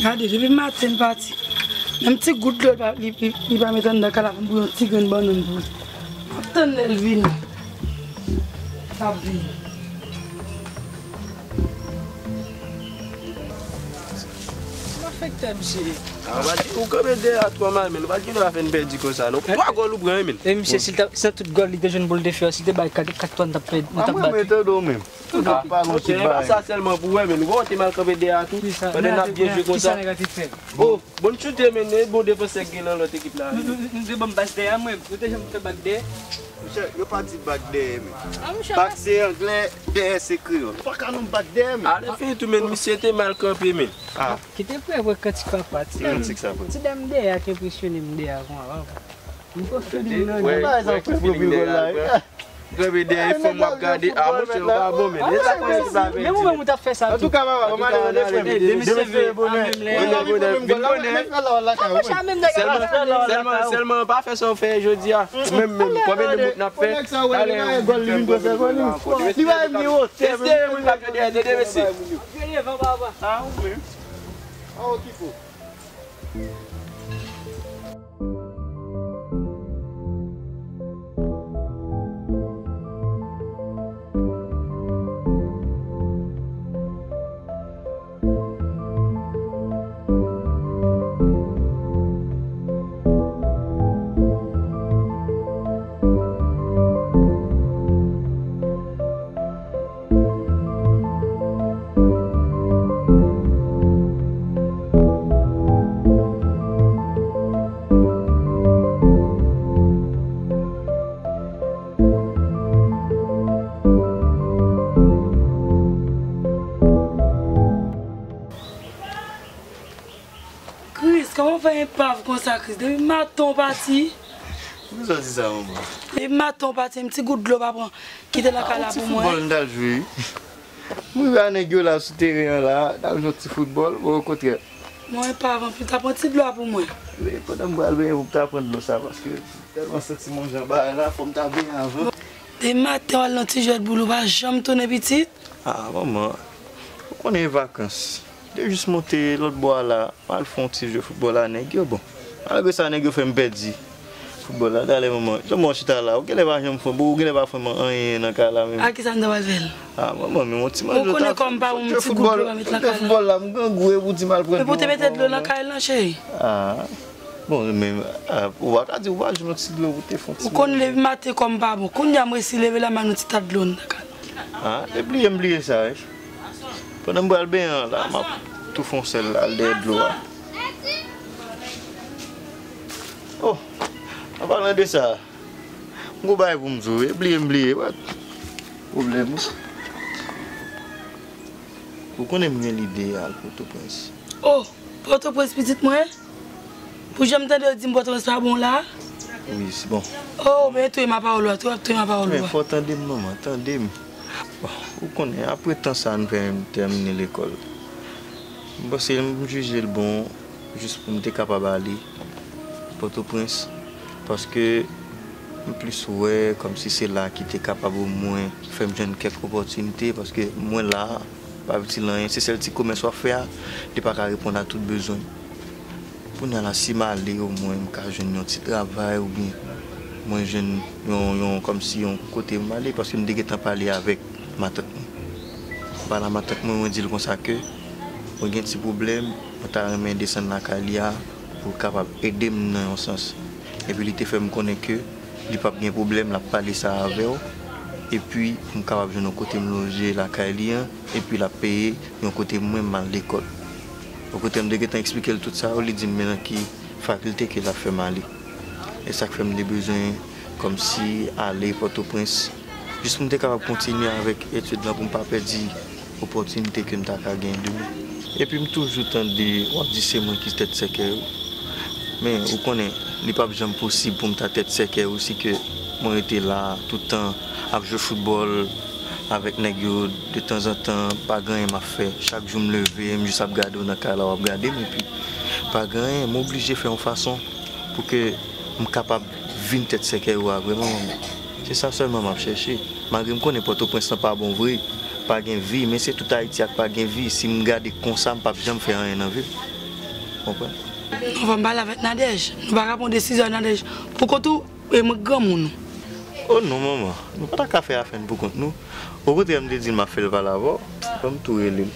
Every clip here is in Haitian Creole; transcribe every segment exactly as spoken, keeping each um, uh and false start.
Gade, depi maten l pati, menm ti gout dlo li pa, li, li, li pa met anndan kay la pou m pran yon ti grenn bannann pou li. M ap tann lè l vini. L ap vini. Malfektè, misye. Ah, ou pral gen, ou kanpe dèyè a twò mal, men ou pral gen dwa fè n pèdi konsa, non. Twa gòl ou pran, men. E misye, si l ta, si nan tout gòl li te jwenn pou l te fè, si l te bay kat, kat twa, n t ap pèdi, n t ap bat. Mwen, mwen tande w menm. Ah, pa gon ti bagay. E pa sa sèlman pou wè, men ou wè w te mal kanpe dèyè a tou. Pandan n ap byen jwe konsa. Kisa nèg la te fè? Oh, bon choute, men, e bon defansè k gen nan lòt ekip la. Nou, nou, nou, nou te ban m bak dèyè, mwen. Nou te janm fè bak dèyè. Monchè, yo pa di bak dèyè, men. Bak se anglè, dèyè se kreyòl. Pa ka non bak dèyè, men. Ale fini tou, men, misye te mal kanpe, men. Ah. Kite frè, frè, kantik papa. Ti dam, ti dam dèyè a ki enpresyone m dèyè a konsa, papa. M pa fini nan gòl. Bagay sa fè pwofil gòl la, wi. Kanpe dèyè fò m ap gade. Ah, monchè, ou pa bon, men. E sa k fè ekip la pèdi. Men ou menm ou t ap fè sa tou. Antouka, papa, m ale, men, frè m. Demen se vre. Demen se vre, bonè. Bonè, bonè. Vin bonè. Sèlman, sèlman, sèlman, pa fè sa w fè jodi a. Ou menm, menm, konbyen de bout n ap fè? Talè, gòl li vin pran sèl kò li. Li pa menm gen wotè, men. Espere moun k ap jwe dèyè, tande, mesye. Jwe devan, papa. Ah, ou menm. Ah, okipe w. Kris, kòman w fè enpav konsa, Kris? Depi maten w pati. Poukisa w di sa, manman? Depi maten w pati, menm ti gout dlo w pa pran. Kite lakay la pou mwen. Ah, yon ti foutbòl m t al jwe, wi. M rive a nèg yo la sou teren an la, n ap jwe yon ti foutbòl, bon, okontrè. Mwen enpav anpil, ta pran ti dlo a pou mwen. Men pandan m pral benyen pou m ta pran dlo sa, paske m tèlman santi m yon jan bagay la, fò m ta benyen avan. Depi maten w al nan ti jwèt boul, ou pa janm tounen pitit? Ah, manman, ou konnen e vakans. M te jis monte lòt bò a la, m al fè yon ti jwe foutbòl a nèg yo, bon. Malgre sa, nèg yo fè m pèdi foutbòl la. Talè, manman, jan mwen chita la, ou genlè pa janm fè, bon, ou genlè pa fè m anyen nan kay la menm. A kisa m ta pral fè l? Ah, manman, men yon ti manje. Ou konnen kòm pa bon, m ti gout dlo pa met nan kay la. Foutbòl la, m grangou, epi w di m al pran dlo ankò, manman. Epi w te mete dlo nan kay lan, cheri. Ah. Bon, men, ah, ou pa ka di ou pa jwenn yon ti dlo pou te fè yon ti manje. Ou konnen depi maten kòm pa bon. Kounya m resi leve la, m al yon ti ta dlo anndan kay la. Ah, e bliye m bliye sa, wi. Pandan m pral benyen an la, m ap tou fè yon sèl al dèyè dlo a. Oh, an palan de sa, m gon bagay pou m di w, e bliye m bliye, what? Pwoblèm, wi. Ou konnen m gen lide al Pòtoprens. Oh, Pòtoprens pitit mwen? Pou jan m tande yo di m Pòtoprens pa bon la? Wi, se bon. Oh, men touye m a pawòl ou a, tou ap touye m a pawòl ou a. Men fò w tande m, manman, tande m. Bon, ou konnen, apre tan sa a nou fè, m tèmine lekòl. M panse m jije l bon, jis pou m te kapab ale Pòtoprens, paske m plis wè kòmsi se la ki te kapab omwen fè m jwenn kèk opòtinite, paske mwen la a, pa itil anyen, se sèl ti komès w ap fè a, li pa ka reponn a tout bezwen. Kounye a la, si m ale, omwen m ka jwenn yon ti travay, oubyen mwen jwenn yon, yon, kòmsi yon kote m ale, paske m te gentan pale avèk matant mwen. M pale a matant mwen, mwen di l konsa ke mwen gen ti pwoblèm, mwen ta renmen desann lakay li a pou l kapab ede m nan yon sans. Epi li te fè m konnen ke li p ap gen pwoblèm, l ap pale sa avè w. Epi pou m kapab jwenn yon kote m loje lakay li an, epi l ap peye yon kote mwen m al lekòl. Yon kote m te gentan eksplike l tout sa yo, li di m men nan ki fakilte ke l ap fè m ale. E sa k fè m te bezwen kòmsi ale Pòtoprens, jis pou m te kapab kontinye avèk etid lan, pou m pa pèdi opòtinite ke m ta ka gen demen. Epi m toujou tande w ap di se mwen ki tèt sèkèy ou. Men, ou konnen, li p ap janm posib pou m ta tèt sèkèy ou si ke mwen rete la tout tan ap jwe foutbòl avèk nèg yo detanzantan, pa gen anyen m ap fè. Chak jou m leve, m jis ap gade w nan kay la, w ap gade m, epi pa gen anyen, m oblije fè yon fason pou ke m kapab vin tèt sèkèy ou a vre, manman. Se sa sèlman m ap chèche. Malgre m konnen Pòtoprens lan pa bon vre, pa gen vi, men se tout Ayiti a k pa gen vi. Si m gade konsa, m p ap janm fè anyen nan vi m. Konprann? Non, fò m pale avèk Nadège. Nou pa ka pran desizyon ak Nadège. Pou kont ou, e mwen granmoun ou. Oh non, manman. Nou pa ta ka fè afè n pou kont nou. Okontrè, m te di l m ap fè l pale avè w. Fò m tou rele l.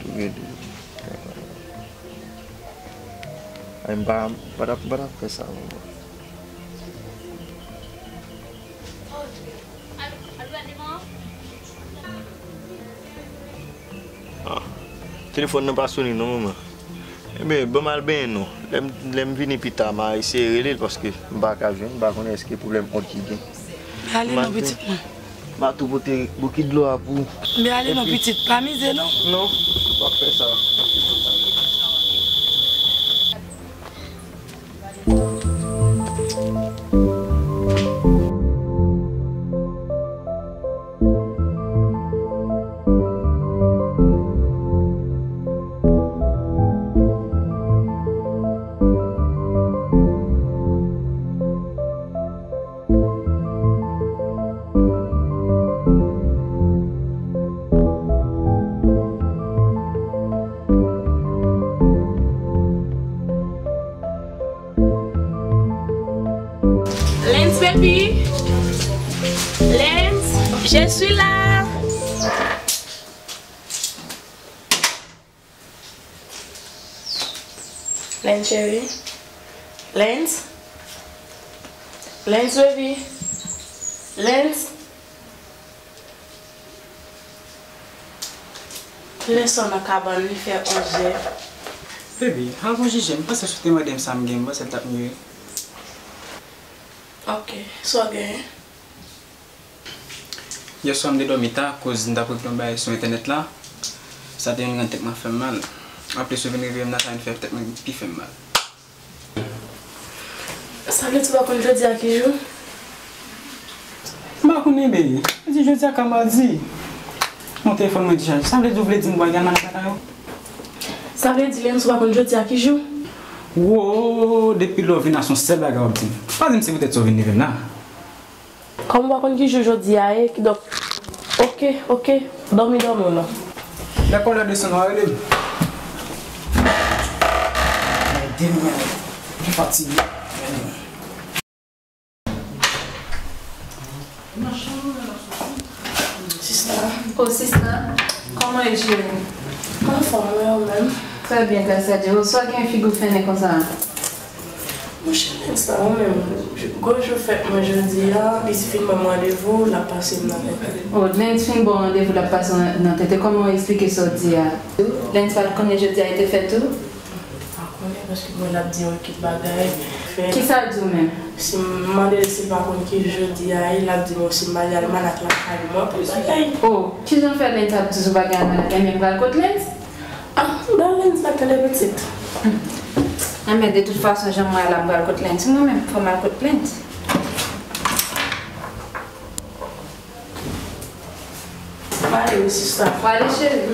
Tou rele l. Ay, m pa, m pa t ap, m pa t ap fè sa, manman. Ah, telefòn nan pa sone non, manman. Ebyen, ban m al benyen non. Lè m, lè m vini pita, m a eseye rele l paske m pa ka jwenn, m pa konnen èske pwoblèm òd ki gen. Ale non, pitit mwen. M a tou pote bokit dlo a pou ou. Men ale non, pitit, pa mize non. Non, m p ap fè sa. Lens, baby. Lens, je suis là. Lens, cheri. Lens. Lens, baby. Lens. Lens nan kabann, li fè onz è. Baby, al gon jije, m panse si w te mande m sa m gen, m panse l t ap miyo. Ok, sa w genyen? Yèswa m te dòmi ta akoz m t ap regle yon bagay sou entènèt la. Sa te vin rann tèt mwen fè m mal. Anplis, ou vin reveye m nan, sa vin fè tèt mwen pi fè m mal. Sa vle di w pa konn jodi a ki jou? M pa konnen, baby. Jodi a ka madi. Mon telefòn mwen dechaje. Sa vle di w vle di m bagay nan kaka yo? Sa vle di Lens ou pa konn jodi a ki jou? Wo, depi lè w vin la se yon sèl bagay w ap di m. Pa di m se poutèt sa w vin leve m la. Kòm ou pa konn ki jou jodi a ye, kidonk, oke, oke, dòmi, dòmi w non. Dakò, lè desann w a rele m. Mwen de mwen, m fatige. Sista. Oh, sista, kòman e, cheri? Anfòm, wi, ou menm? Trè byen, gras a Dye. Ou sa gen figi w fennen konsa? Monchè, Lens la, ou menm, gwo jou fèt mwen jodi a, li fin ban m randevou, l ap pase m nan tenten. Oh, Lens fin ba w randevou, l ap pase w nan, nan tenten. Kòman w eksplike sa w di a? Lens pa t konnen jodi a e te fèt ou? Pa konnen, paske mwen l ap di yon ekip bagay. Kisa l di w menm? Si m mande l si l pa konn ki jodi a ye, l ap di m si m ale almanak lakay mwen, tout bagay. Oh, kijan w fè Lens ap di w pa gen almanak? Enben m pral kot Lens. Ah, ba Lens pa tande pitit. Enben de tout fason, jan m wè a la, m pral kot Lens mwen menm. Fò m al kot Lens. Male wi, sista. Male, cheri.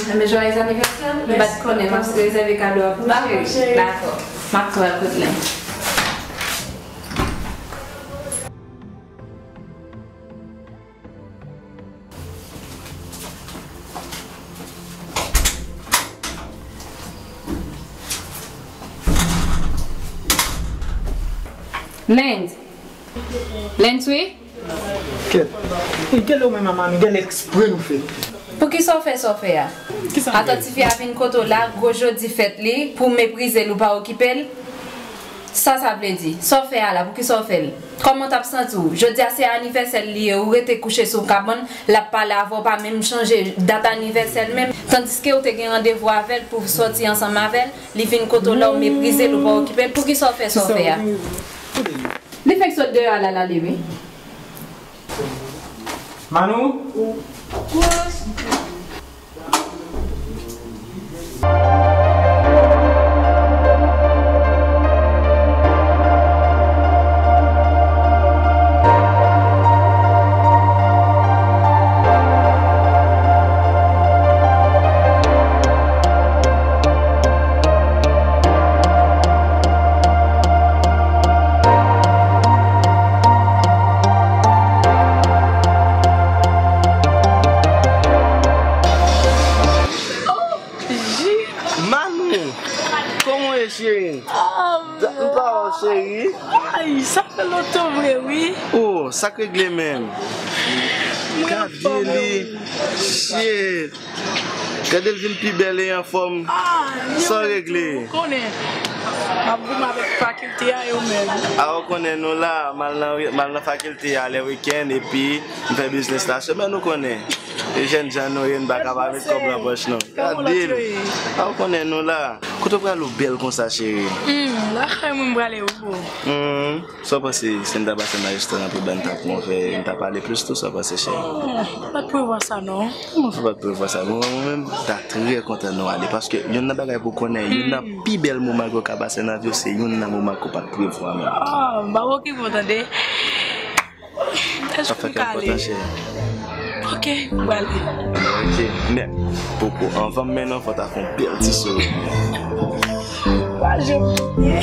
Enben, joyeux anniversaire. M pa t konnen, m ap rezève kado a pou ou, cheri. Dakò, cheri. Dakò. M ap tou al kot Lens. Lens. Lens, wi? Kèt. E gèlè ou menm a Manou, gèlè ekspre nou fè. Poukisa w fè sa w fè a? Kisa m fè? Atann tifi a vin kote w la, gwo jodi fèt li, pou w meprize l, ou pa okipe l? Sa sa vle di? Sa w fè a la, poukisa w fè l? Kòman w t ap santi w? Jodi a se anivèsè l li ye, ou rete kouche sou kabann, l ap pale avè w, pa menm chanje dat anivèsè l menm, tandiske w te gen randevou avè l pou w sòti ansanm avè l, li vin kote w la, w meprize l, ou pa okipe l, poukisa w fè sa w fè a? Li fèk sot deyò a la, l ale wi. Manou? Wi. Cheri. M pa wè w, cheri. Ay, sa fè lontan vre, wi. Oh, sa k regle menm? Gade li. Shit. Gade l vin pi bèl e anfòm. Sa w regle? Ou konnen. M ap goumen avèk fakilte a yo menm. A, ou konnen nou la, m al nan, m al nan fakilte a lè wikenn, epi m fè biznis la semèn, ou konnen. E jènjan nou ye, n pa ka pa met kòb nan pòch nou. Gade l. A, ou konnen nou la. Kote w prale w bèl konsa, cheri? Hmm, lakay mwen m prale wi boo. Hmm, sa w panse si n ta pase nan restoran pi ba n ta pran fè, n ta pale plis tou, sa w panse, cheri? Oh, m pa t prevwa sa non. Kòman sa w pa t prevwa sa? Mwen, mwen menm, m ta trè kontan nou ale, paske youn nan bagay pou w konnen, youn nan pi bèl moman ke w ka pase nan vi w, se youn nan moman ke w pa t prevwa menm. Ah, m pa okipe w tande. Èske m ka ale? Ok, m prale. Ok, men poko, anvan m mennen w, fò w ta fè yon bèl ti souri. Pa janm bliye.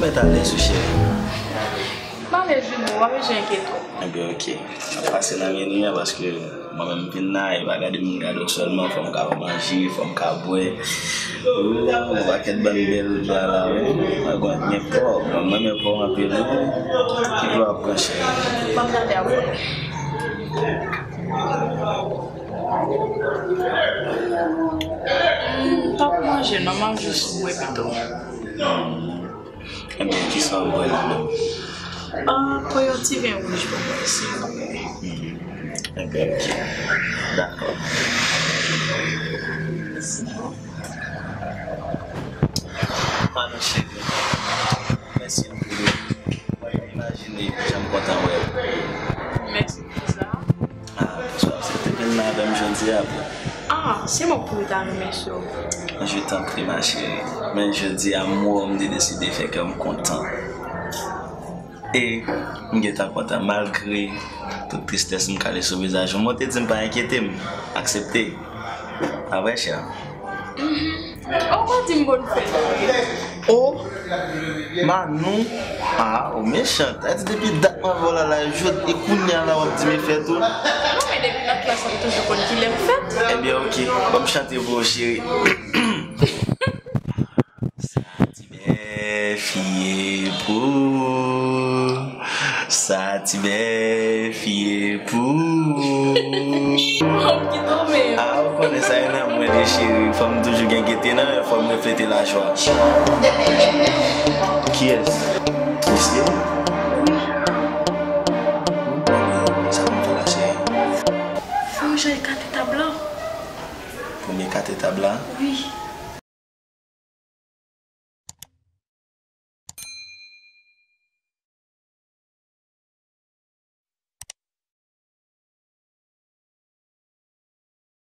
Mèt alèz wi cheri. M alèz wi boo, pa bezwen enkyete w. Ebyen ok. N ap pase nan meni a paske mwen menm m vin la, e pa gade moun gade w sèlman, fò m ka wè manje, fò m ka bwè. Oh, yon pakèt bann bèl pla la wi. Mwen gen pò, mwen renmen pò anpil wi. Ki pla w ap pran cheri? Ban m gade avè w. Hmm, m p ap manje non, m ap jis bwè pito. Ebyen, kisa w bwè la menm? Ah, pran yon ti ven wouj pou mwen, silvouplè. Hmm. Ebyen, ok. Dakò. Pardon, cheri. Mèsi anpil. Mwen pa imajine jan m kontan wè w. Mèsi pou sa. Ah, bonswa, se te vin la avè m jodi a, boo. Ah, se mwen pou ta remèsye w. Je t'en prie, ma chérie. Men jodi a, m wè w, m te deside fè kè m kontan. E m gentan kontan, malgre tout tristès m kale sou vizaj ou. Mwen te di m pa enkyete m, aksepte. A vre, chè? Mhm. Ou pa di m bòn fèt. Oh, Manou, ah, ou mechant. A di depi dat m avè w la, la, jodi, e kounye a la w ap di m e fèt ou? Non, men depi nan klas, m toujou konn kilè m fèt. Ebyen, ok. Ban m chante pou ou, cheri. Sa ti bèf ye pou ou. Sa ti bèf ye pou ou. Mòm ki tonbe. Ah, ou konnen sa e nan mwen li, cheri. Fò m toujou gen gete nan men, fò m reflete lajwa. Kiyès? Misye? Sa pou m fè la, cheri? Fò m jwe kat etab la. Premye kat etab la? Wi.